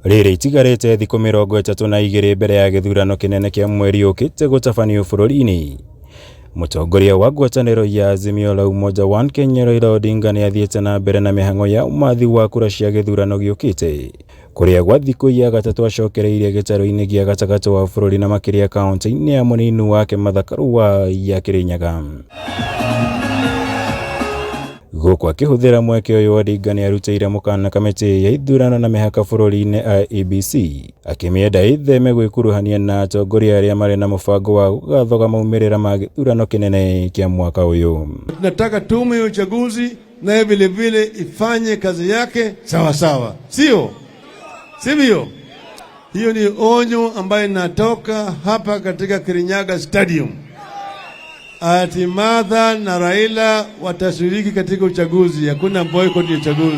Rĩrĩ itigarĩte thikũ 32 mbere ya gĩthurano kĩnene kĩa mweri ũkĩte gũtabanio bũrũri-inĩ. Mũtongoria wa ngwatanĩro ya Azimio la Umoja One Kenya Raila Odinga nĩ athiĩte na mbere na mĩhang'o ya ũmathi wa kura cia gĩthurano gĩũkĩte, kũrĩa gwa thikũ ya gatatũ acokereirie gĩtarũ-inĩ gĩa gatagatĩ wa bũrũri na makĩria kaunti-inĩ ya mũnini wake Martha Karua ya Kirinyaga. Gũkũ akĩhũthĩra mweke ũyũ, Odinga nĩ arutĩire mũkana kamĩtĩ ya ithurano na mĩhaka bũrũri-inĩ IEBC, akĩmĩenda ĩtheme gwĩkuruhania na atongoria arĩa marĩ na mũbango wa gũgathoga maumĩrĩra ma gĩthurano kĩnene kĩa mwaka ũyũ. Tunataka tume ya uchaguzi naye vile vile ifanye kazi yake sawa sawa, sio sivyo? Hiyo ni onyo ambayo inatoka hapa katika Kirinyaga Stadium, ati Martha na Raila watashiriki katika uchaguzi. Hakuna boycott ya uchaguzi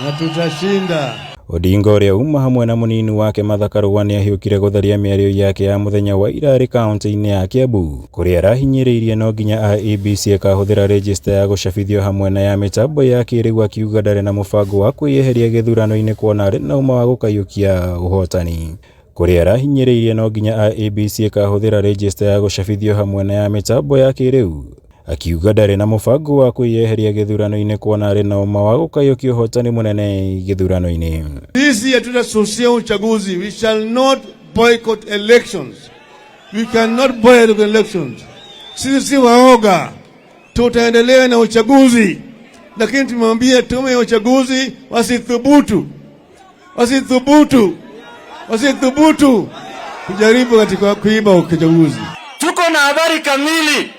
na tutashinda. Odinga ũrĩa uma hamwe na mũnini wake Martha Karua nĩ ahiũkire gũtharia mĩario yake ya mũthenya wa ira arĩ kaunti-inĩ ya Kiambu, kũrĩa arahinyĩrĩirie no nginya IEBC ĩkahũthĩra rejista ya gũcabithio hamwe na ya mĩtambo ya kĩrĩu, akiuga ndarĩ na mũbango wa kwĩyeheria gĩthurano-inĩ kuona arĩ na ũma wa gũkayũkia ũhotani. Kũrĩa arahinyĩrĩirie no nginya IEBC ĩkahũthĩra rejista ya gũcabithio hamwe na ya mĩtambo ya kĩrĩu, akiuga ndarĩ na mũbango wa kwĩyeheria gĩthurano-inĩ kuona arĩ na ũma wa gũkayũkia ũhotani mũnene gĩthurano-inĩ. Sisi hatutasusia uchaguzi. We shall not boycott elections. We cannot boycott elections. Sisi si waoga, tutaendelea na uchaguzi, lakini tumwambie tume ya uchaguzi wasithubutu, wasithubutu, wasithubutu kujaribu katika kuiba uchaguzi. Tuko na habari kamili,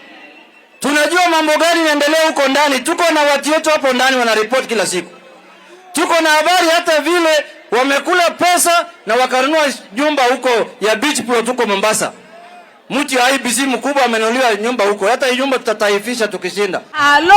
tunajua mambo gani yanaendelea huko ndani. Tuko na watu wetu hapo ndani wanaripoti kila siku. Tuko na habari hata vile wamekula pesa na wakanunua nyumba huko ya beach plot huko Mombasa. Mtu ya IEBC mkubwa amenunuliwa nyumba huko. Hata hii nyumba tutataifisha tukishinda. Halo.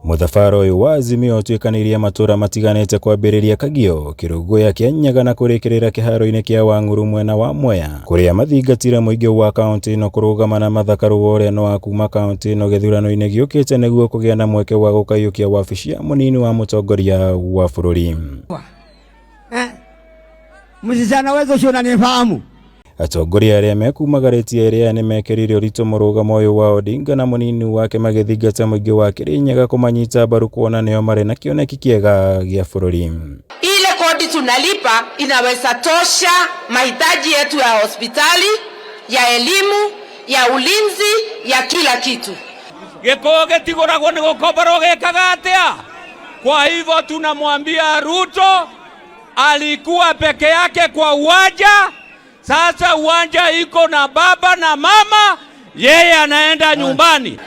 Mũthabara ũyũ wa Azimio ũtuĩkanĩirie matũra matiganĩte kwambĩrĩria Kagio, Kĩrũngũya, Kĩanyaga na kũrĩkĩrĩra kĩharo-inĩ kĩa Wang'uru mwena wa Mwea, kũrĩa mathingatire mũingĩ wa kaunti ĩno kũrũgama na Martha Karua ũrĩa no wa kuma kaunti ĩno gĩthurano-inĩ gĩũkĩte nĩguo kũgĩa na mweke wa gũkayũkia wabici ya mũnini wa mũtongoria wa bũrũri. Eh? Msichana wewe ucio unanifahamu? Atongoria arĩa mekumagarĩtie ĩrĩa nĩ mekĩrire ũritũ mũrũgamo ũyũ wa Odinga na mũnini wake, magĩthingata mũingĩ wa Kĩrĩnyaga kũmanyita mbaru kuona nĩo marĩ na kĩoneki kĩega gĩa bũrũri. Ile kodi tunalipa inaweza tosha mahitaji yetu ya hospitali, ya elimu, ya ulinzi, ya kila kitu. Gĩkũyũ gĩtigũragwo nĩ gũkomborwo gĩkaga atĩa? Kwa hivyo tunamwambia Ruto alikuwa peke yake kwa uwanja, sasa uwanja iko na baba na mama, yeye anaenda nyumbani.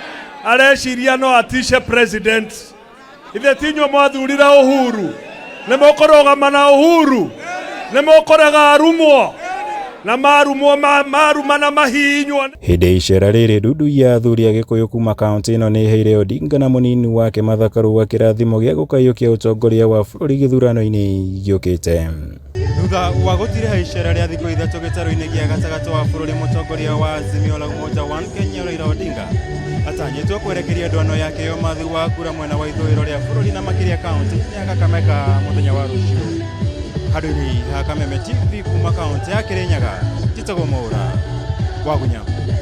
Areciria no atishe president. Ithe tinyuo mwathurire Uhuru? Nĩ mũkũrũgama na Uhuru? Nĩ mũkũrega arumwo na marumwo maruma na mahihinywo? Hĩndĩ icera rĩrĩ, ndundu ya athuri a Gĩkũyũ kuma kaunti ĩno nĩ ĩheire Odinga na mũnini wake Martha Karua kĩrathimo gĩa gũkayũkia ũtongoria wa bũrũri gĩthurano-inĩ gĩũkĩte. Thutha wa gũtiriha icera rĩa thikũ 3 gĩtarũ-inĩ gĩa gatagatĩ wa bũrũri, mũtongoria wa Azimio la Umoja One Kenya Raila Odinga atanyĩtwo kwerekeria ndwano yake ya ũmathi wa kura mwena wa ithũĩro rĩa bũrũri na makĩria kaunti ya Kakamega mũthenya wa rũciũ. Handũ-inĩ ha Kameme TV kuma kaunti ya Kirinyaga, njĩtagwo Mwaura wa Gunya.